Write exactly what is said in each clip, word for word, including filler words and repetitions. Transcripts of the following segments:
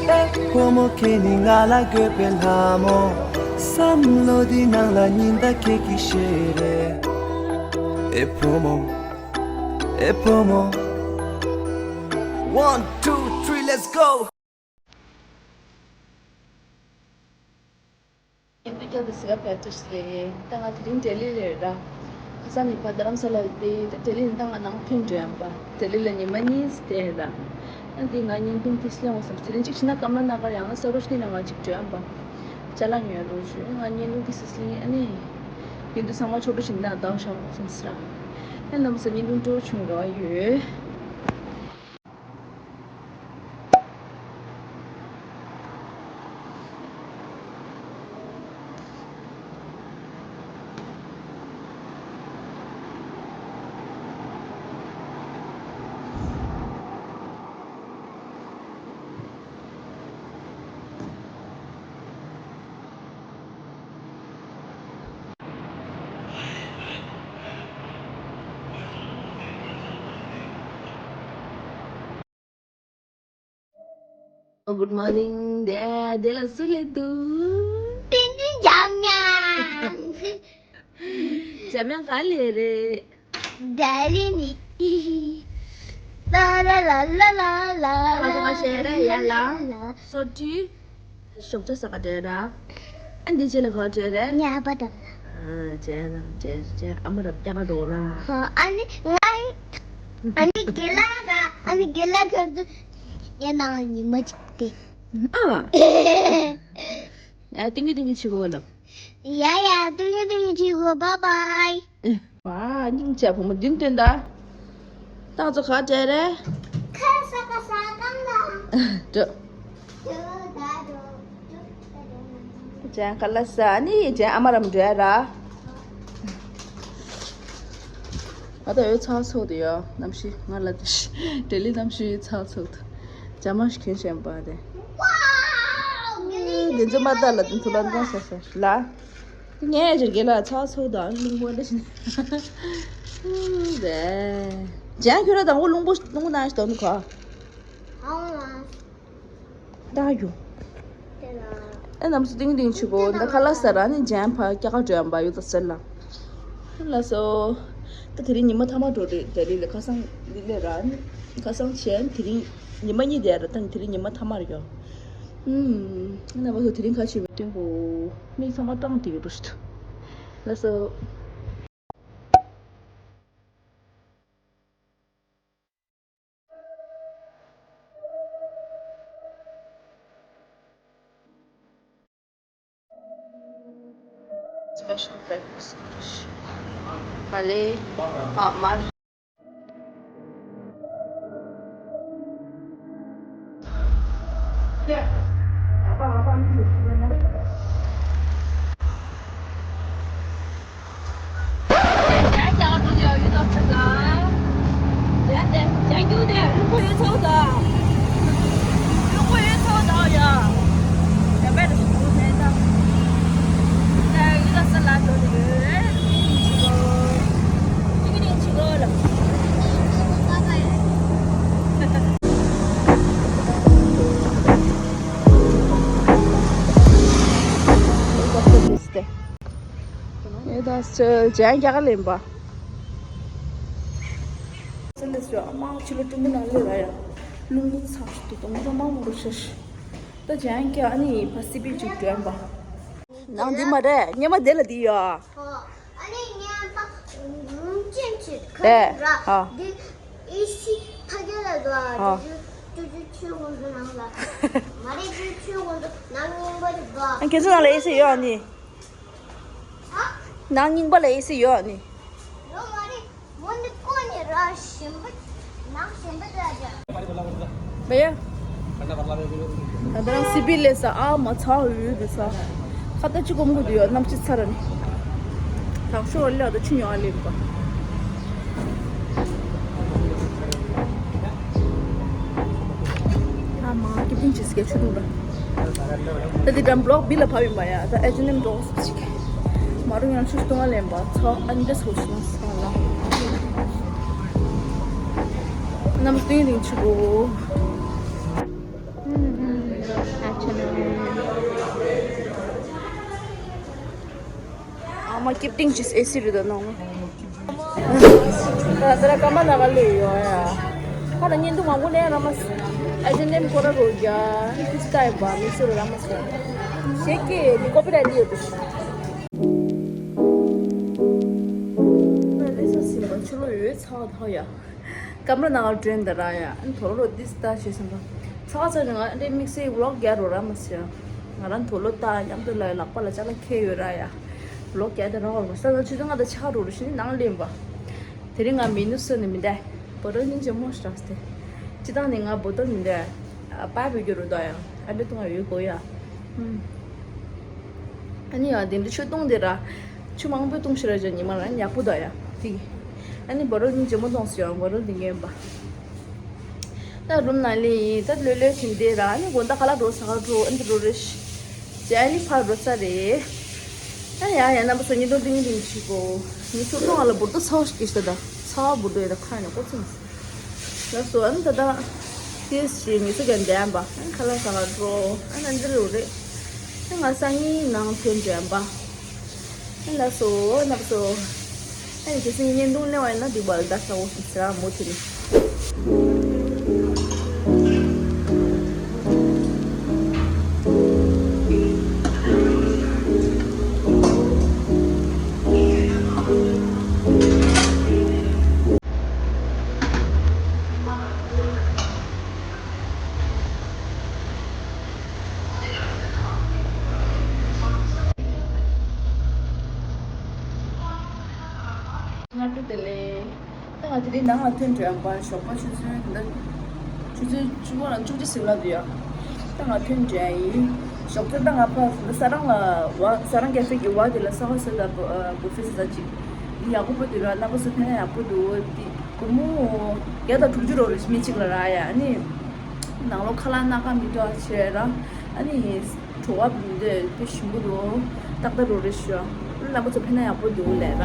བུ་མོ་ཁྱེད་ནི་ང་ལ་དགོས་པའི་ལྷ་མོ། བསམ་བློ་འདི་ནང་ལ་ཉི་ཟླ་ཁྱེད་ཀྱི་ཞལ་རས། ཨེ་བུ་མོ། ཨེ་བུ་མོ། One, two, three, let's go. ཉིན་དུ་བསྐྱལ་དུ་སི་ག་ཕེབས་ཏུ་ཞིག་རེད། ད་ང་དེ་རིང་ལྡི་ལི་ལ་རེད་ར། ཁ་སང་ནས་ཕར་རྡ་རམ་ས་ལ་བསྡད། ད་ལྡི་ལི་ནས་ད་ང་ནང་ཐོན་འགྲོ་ཡིན་པ། ལྡི་ལི་ལ་ཉི་མ་གཉིས་བསྡད་ར། ཨ་འདི་ང་བརྙན་ཐུང་ཏིས་ལེན་འོང་བསམ། དེ་རིང་གཅིག་བྱས་ན་ཀམ་ལ་ན་གར་ཡང་ས་རོ་ཤི་ནི་ནང་ང་གཅིག་འགྲོ་ཡིན་པ། ཅ་ལག་ཉོ་རོགས་ཞུ། ང་བརྙན་ཐུང་ཏིས་ལེན། ཨ་ནི་ཡིན་དུ་ཚང་མ་ཆོག་འགྲོ་བྱས་ན་ད་བཞག་འོང་བསམ་ཟེར་ར། ཨ་ལམ་སང་བརྙན་ཐུང་སྤྲོ་བྱུང་ར་ཡོད། Good morning. དེ་དེ་ལ་སུ་སླེབས་འདུག་དེ་ནི་འཇམ་དབྱངས། འཇམ་དབྱངས་ག་ལེ་རེད། ལྡི་ལི་ནས། ལ་ལ་ལ། ཁ་ཁ་ཤས་རེད་ཡ་ལ། སོ་ཏི། ཞོགས་ཇ་ཟ་ག་འགྲོ་ར། ཨ་འདི་རྗེས་ལ་ག་འགྲོ་རེད། ཉལ་པ་འགྲོ་ར། ཨ་རྗེས་ལ་རྗེས་རྗེས་ཨ་མ་ར་སྐྱ་ཀ་འགྲོ་ར། ཧ་ཨ་ནི་ང་ཨ་ནི་དགེ་ལགས་ར། ཨ་ནི་དགེ་ལགས་ག་འདུག་ཡ་ན་ཉི་མ་གཅིག་དེ། ཨ། ཡ་ཏིང་གི་ཏིང་གི་ཆི་གོ་ལབ། ཡ་ཡ་ཏིང་གི་ཏིང་གི་ཆི་གོ། བཱའི་བཱའི། ཝ། སྙིང་རྗེ་བུ་མོ་བདུན་སྟོན་ད། ཏང་ཚོ་ག་བྲལ་རེད། ཁ་ས་ག་ས་གང་ལ། འགྲོ། འགྲོ་ད་འགྲོ། འགྲོ་ད་འགྲོ། ཅན་ཁ་ལ་ས་ནི་ཅན་ཨ་མ་རམ་འགྲོ་ར། ང་ད་འོད་ཚང་ཚོགས་དུ་ཡོད་གནམ་གཤིས་ང་ལ་དེ་ལྡི་ལི་གནམ་གཤིས་འོད་ཚང་ཚོགས་དུ། ཇ་མ་ཞིག་གྱོན་བཞིན་པ་དེ། དེ་ཚོ་མ་ལྟ་ལ་དེ་ཚོ་ལ་འདང་ས་ས་ལ། ངས་ཅིག་དགེ་ལ་ཚ་ཚོ་དང་རླུང་པོ་འདྲ་ཞིག་རེད། ཇན་ཁྱོད་ར་དང་པོ་རླུང་པོ་རླུང་པོ་ནང་ཞིག་དོན་ག་ད་ཡོང་། ཨེ་ནམ་སུ་ཏིང་ཏིང་ཆུ་གོ་འདི་ཁ་ལ་ས་ར་ནི་ཇན་ཕ་སྐྱ་ཀ་འགྲོ་ཡམ་པ་ཡོད་ད་ཟེར་ལ། ལ་སོ། ད་དེ་རིང་ཉི་མ་ཐ་མ་འགྲོ་རེད་དེ་རིང་ལ་ཁ་སང་འདི་ལས་ར་ནི་ཁ་སང་ཆེན་དེ་རིང་ཉི་མ་གཉིས་དེ་ར་ད་དེ་རིང་ཉི་མ་ཐ་མ་རེད་ཡོད། ཨུམ། ང་ཚོ་དེ་རིང་ཁ་ཆེ་བའི་སྟོན་པོ། མིག་ཚང་མ་སྐྲངས་ཏེ་ཡོད་འགྲོ་ཞིག་འདུག་ལགས་སོ། Special breakfast. Malay, hot mar. ཨེ་ད་ཅན་རྒྱ་གར་ལེན་པ། ཚེ་ལས་སུ་ཨ་མ་ཕྱི་ལོ་ཀྲུང་གོ་ནང་ལས་ལ་ཡ། རླུང་བུ་ཚ་ཞིག་ཏུ་གཏོང་རྒྱུ་མང་མོ་རུ་ཤ་ཤི། ད་ཅན་རྒྱ་ཨ་ནི་ཕ་སི་པི་ཅིག་འགྲོ་ཡ་པ། ནང་འདི་མ་རེད་ཉི་མ་འདི་ལ་འདི་ཡོད། ཨ་ནི་ཉན་པ་རུང་ཅན་ཅིག་ཁ་ར་ཨ། འདི་ཨི་སི་ཕ་གི་ལ་འདུག་ཨ། ཨ། དེ་ཅུ་ཅུ་ཆུ་ཧོན་དུ་ནང་ལ་མ་རེད་ཅུ་ཆུ་ཧོན་དུ་ནང་རྙིང་པ་རེད་འདུག་ཨ། ཁྱེད་ཚོ་ནང་ལ་ཨི་སི་ཡོད་ཨ་ནི། ནང་རྙིང་པ་ལ་ཨེ་སི་ཡོད་ནི། ཡོད་མ་རེད། མོ་ནི་ཀོ་ནི་ར་ཞིམ་པོ། ནང་ཞིམ་པོ་ར་རྒྱ། བེ་ཡ། ད་ལྟ་རང་སི་པི་ལས་ས་ཨ་མ་ཚ་འོད་དུ་ས། ཁ་ཏ་ཅི་གོམ་གོ་དུ་ཡོད་གནམ་ཕྱི་ཚ་ར་ནི། དག་ཤོར་ལ་ད་ཆུ་ཉོ་ཨ་ལེ་བ། ཨ་མ་ཀི་ཏིང་ཅི་སྐད་ཆུ་དུ་ར། ད་དེ་འགྲམ་བློག་བི་ལ་བབས་ཡིན་པ་ཡ། ད་ཨེ་ཅི་ནེམ་འགྲོ་སུ་ཞིག་མ་རུང་ཡང་ཆུ་གཏོང་བ་ལེན་པ་ཚོ་ཨ་ནི་ད་སོ་ཆུ་ན་སོང་ལ། གནམ་སྟོན་རིང་ཆུ་གོ། ཀིབ་ཏིང་ཅིས་ཨེ་སི་རེད་ད་ནང་། ད་ལྟ་ཀ་མ་ན་ག་ལུས་ཡོད་ཡ། ཁ་ལ་བརྙན་ཐུང་མང་པོ་ལེན་ར་མ་སི། ཨེ་ཇེན་ནེམ་ཁོ་ར་རོ་རྒྱ། ཁི་སི་ཏའི་བ་མི་སི་ར་མ་སི། ཞེ་ཀེ་འདི་ཀོ་པི་ར་ལི་ཡོད་དུ། ལས་ས་སིམ་པ་ཆུ་ལོ་ཡོད་ཚ་བ་ཐག་ཡ། ཀམ་ར་ནང་ལ་ཌྲེན་ད་ར་ཡ། ཨན་དོ་ལོ་རོ་ཏིས་ད་ཞེས་སམ་པ། ཚ་ཚ་ནི་ང་འདྲེ་དམིགས་བསལ་ཝི་ལོག་རྒྱག་རོ་ར་མ་ཟེར། ང་རང་དོ་ལོ་ད་མཉམ་དུ་ལ་ལག་པ་ལ་ཅ་ལག་ཁྱེར་ཡོད་ར་ཡ། ཝི་ལོག་རྒྱག་ད་ར་བ་ར་ས་ན་ཆུ་ཚོད་ང་ད་ཆ་རོ་རོ་ཞིག་ནང་ལེན་པ། དེ་རིང་ང་མི་ནུ་སུ་ནི་མི་འདའ། བོ་ཏོལ་ནི་ཇེ་མོ་ཤ་ར་སྟེ། ཅི་དང་ནི་ང་བོ་ཏོལ་མི་འདའ། པ་བི་རྒྱུ་རུ་ད་ཡ། ཨ་འདྲེ་ཏུ་ང་ཡོད་གོ་ཡ། ཨ་ནི་ཡང་དེ་འདྲ་ཆུ་བཏུང་དེ་ར། ཆུ་མང་པོས་བཏུང་ཤེས་ར་ཅོ་ཉི་མ་ར་ཡག་པོ་ད་ཡ། དེ་གི། ཨ་ནི་བོ་ཏོལ་ནི་ཇེ་མོ་བཏུང་སི་ཡང་བོ་ཏོལ་འདི་ངན་པ། ད་རུམ་ན་ལི་ད་ལོས་ལོས་ཁྱིམ་དེ་ར་ཨ་ནི་དགོན་ད་ཁ་ལག་འགྲོ་ས་ཁ་འགྲོ་ཨ་ནི་འགྲོ་རེ་ཤི། ཅི་ཨ་ནི་ཕར་འགྲོ་ས་རེད། ཨ་ཡ་ཡ་རྣམ་པ་ཚོ་ཉིན་ཐོ་འདི་ཉིན་འདི་ཆི་གོ། ཉི་ཚོ་ཐོང་ང་ལ་འབུར་ཏོ་ཚ་བོ་ཞིག་གི་ཤི་ད་ད་ཚ་བོ་འབུར་ཏོ་ཡ་ད་ཁ་ནས་ཀོ་ཚིམ། ལགས་སོ། ཨ་ནི་ད་ལྟ་དེ་ཞིག་མི་ཚོ་ག་འདས་པ། ཨ་ནི་ཁ་ལག་ཟ་ག་འགྲོ། ཨ་ནི་འདི་རུ་རེད། ཨ་ང་སང་ཉིན་ནང་ཐོན་འདྲེན་པ། ཨ་ལགས་སོ་རྣམ་པ་ཚོ། ཨ་ནི་དེ་སང་ཉིན་བརྙན་ཐུང་སླེབས་པ་ཡིན་ན་འགྲིག་པ་ལ་ད་ཟ་འོ་ཟ་ར་མོ་དེ་ནི། སྔ་དྲོ་བདེ་ལེགས། ད་ང་དེ་རིང་ནང་ལ་ཐོན་འགྲོ་ཡང་པ་ཞོགས་པ་ཆུ་ཚོད་འདི་ཆུ་ཚོད་བཅུ་པ་ལ་བཅུ་གཅིག་ཟིན་ལ་འདུག་ཡ། ད་ང་ཐོན་འགྲོ་ཡ་ཡིན། ཞོགས་ཚོད་ད་ང་ཕ་ས་རང་ལ་བ་ས་རང་ཀེ་ཧྥེ་གི་བ་དེ་ལ་ས་བ་སོད་ད་བུ་ཧྥེ་ས་ཅིག་འདི་ཡག་པོ་པོ་དེ་ར་རྣམ་པ་ཚོ་ཕན་ན་ཡག་པོ་འདུག་འདི་སྒོར་མོ་བརྒྱ་དང་དྲུག་ཅུ་རོ་རེ་མི་གཅིག་ལ་རག་ཡ་ནི། ནང་ལོགས་ཁ་ལག་སྣ་ཁ་མི་འདྲ་བ་བྱས་ར། ཨ་ནི་བྲོ་བ་འདི་དཔེ་ཞིམ་པོ་འདུག་ཏག་ཏག་རོ་རེ་ཞུ། རྣམ་པ་ཚོ་ཕན་ན་ཡག་པོ་འདུག་ལས་ར།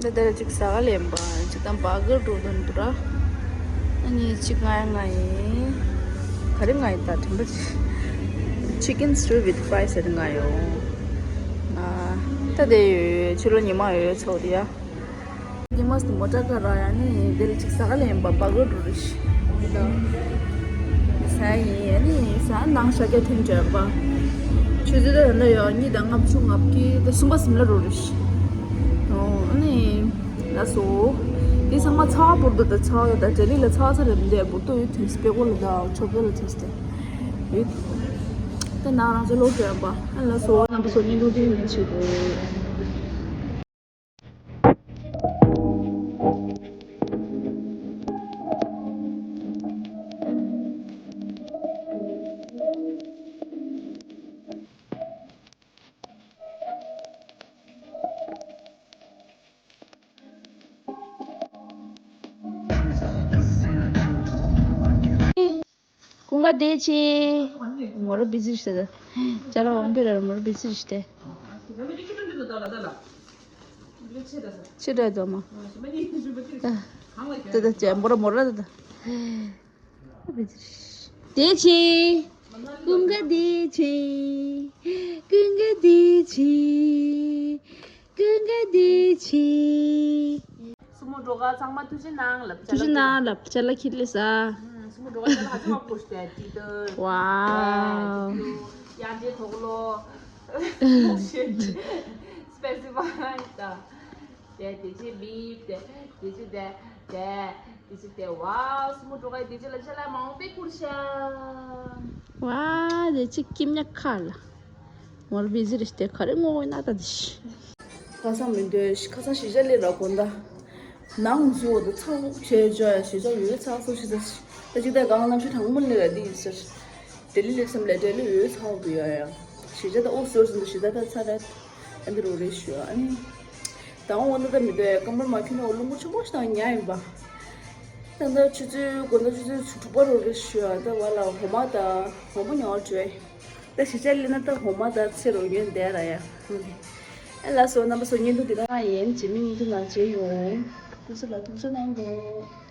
འདི་འདིར་གཅིག་ཟ་ག་ལེན་པ་གཅིག་དང་བ་གི་འགྲོ་དོན་འདུག་ར། ཨ་ནི་གཅིག་ང་ཡ་ང་ཡིན། ག་རེ་ང་ཡིན་ད་དྲན་པ་ཅི། Chicken stew with fries ཟེར་ང་ཡོང་། ང་ད་དེ་ཡོད་ཕྱི་ལོ་ཉི་མ་ཡོད་ཚོགས་དེ་ཡ། ཉི་མ་སྟོན་པ་ཏྲ་ཀ་ར་ཡ་ནི་དེ་ལ་ཅིག་ཟ་ག་ལེན་པ་བ་གོ་འགྲོ་རེ་ཤི། ད་ས་ཡིན་ཡ་ནི་ས་ནང་ཤ་རྒྱ་ཐོན་བྱས་པ། ཆུ་ཚོད་ད་ད་ཡོད་གཉིས་དང་ལྔ་བཅུ་ང་བརྒྱད་དང་གསུམ་པ་གསུམ་ལ་འགྲོ་རེ་ཤི། ཨོ་ཨ་ནི་ལ་སོ། དེ་ཚང་མ་ཚ་བ་བོར་དུ་ད་ཚ་བ་ཡོད་ད་ཇེ་ལི་ལ་ཚ་ཚ་རེད་འདས་བོར་དུ་ཡོད་ཐེངས་པེ་གོ་ལ་ད་ཆོ་པེ་ལ་ཐེངས་ཏེ་ཡོད། ད་ནང་རང་ཚོ་ལོག་བྱས་པ་ཨ་ལ་སོ་རྣམ་པ་ཚོ་བརྙན་ཐུང་དེ་ཡིན་ཆེད་དུ། ཀུན་དགའ་བདེ་ཆེ། མོ་ར་བི་ཟི་ཤ་ད། ཅ་ལག་དབང་པོ་ར་མོ་ར་བི་ཟི་ཤ་ད། ཆི་ད་དོ་མ། ད་ད་ཅ་མོ་ར་མོ་ར་ད་ད། བདེ་ཆེ། ཀུན་དགའ་བདེ་ཆེ། ཀུན་དགའ་བདེ་ཆེ། ཀུན་དགའ་བདེ་ཆེ། སྲུ་མོ་འགྲོ་ག་ཚང་མ་ཐུགས་རྗེ་གནང་ལབ། ཐུགས་རྗེ་གནང་ལབ་ཅ་ལག་ཁྱེར་ལེ་ས། སྲུ་མོ་འགྲོ་ག་ཅ་ལག་ཧ་ཅང་མང་པོ་ཞིག་ཏི་ཏི། ཝའོ། ཡང་ཅི་ཐོག་ལོ། སྤེ་སི་ཕ་ད། དེ་དེ་ཅི་བིབ་དེ་དེ་ཅི་དེ་དེ་དེ་ཅི་དེ་ཝའོ་སྲུ་མོ་འགྲོ་ག་དེ་ཅི་ལ་ཅ་ལག་མང་པོ་བསྐུར་ཤག་ཝའོ་དེ་ཅི་ཀིམ་ཉ་ཁ་ལ། མོར་བི་ཟི་རེ་སྟེ་ག་རེ་ངོ་བོ་ན་ད་དི་ཤི། ཁ་སང་མི་འདོད་ཤི། ཁ་སང་ཞི་ཅ་ལི་ར་དགོན་ད། ནང་འཛུལ་བ་དང་ཚ་བོ་བྱས་བྱས་ཞི་ཅ་ཡོད་ཚ་སོ་ཤི་ད་ཤི། ད་ཅིག་ད་གང་གནམ་གཤིས་གྲང་མོ་ལི་ར་དི་ཡི་ཟེར། དེ་ལི་ལི་སམ་ལེ་དེ་ལི་ཡོད་ཚ་བོ་ཡ་ཡ། ཞི་ཅ་ད་ཨོ་སོ་སོ་ད་ཞི་ཅ་ད་ཚ་ར། ཨ་འདི་རུ་རེ་ཞུ་ཨ་ནི། ད་འོ་ན་ད་མི་འདོད་ཀམ་པར་མ་ཁྱོད་ནི་འོ་ལུང་པོ་ཆེན་པོ་ཞིག་དང་ཉ་ཡིན་པ། ད་ད་ཆུ་ཚོད་དགོང་དག་ཆུ་ཚོད་དྲུག་པ་རུ་རེ་ཞུ་ཨ་ད་བ་ལ་འོ་མ་ད་འོ་མ་ཉོ་བར་འགྲོ། ད་ཞི་ཅ་ལི་ན་ད་འོ་མ་ད་ཚེ་རུ་ཉོས་བསྡད་ར་ཡ། ཨ་ལ་སོ་རྣམ་པ་ཚོ་བརྙན་ཐུང་འདི་ན་ཡིན་ཇི་མི་བརྙན་ཐུང་ནང་མཇལ་ཡོང་། ཐུགས་རྗེ་ལ་ཐུགས་རྗེ་གནང་གོ།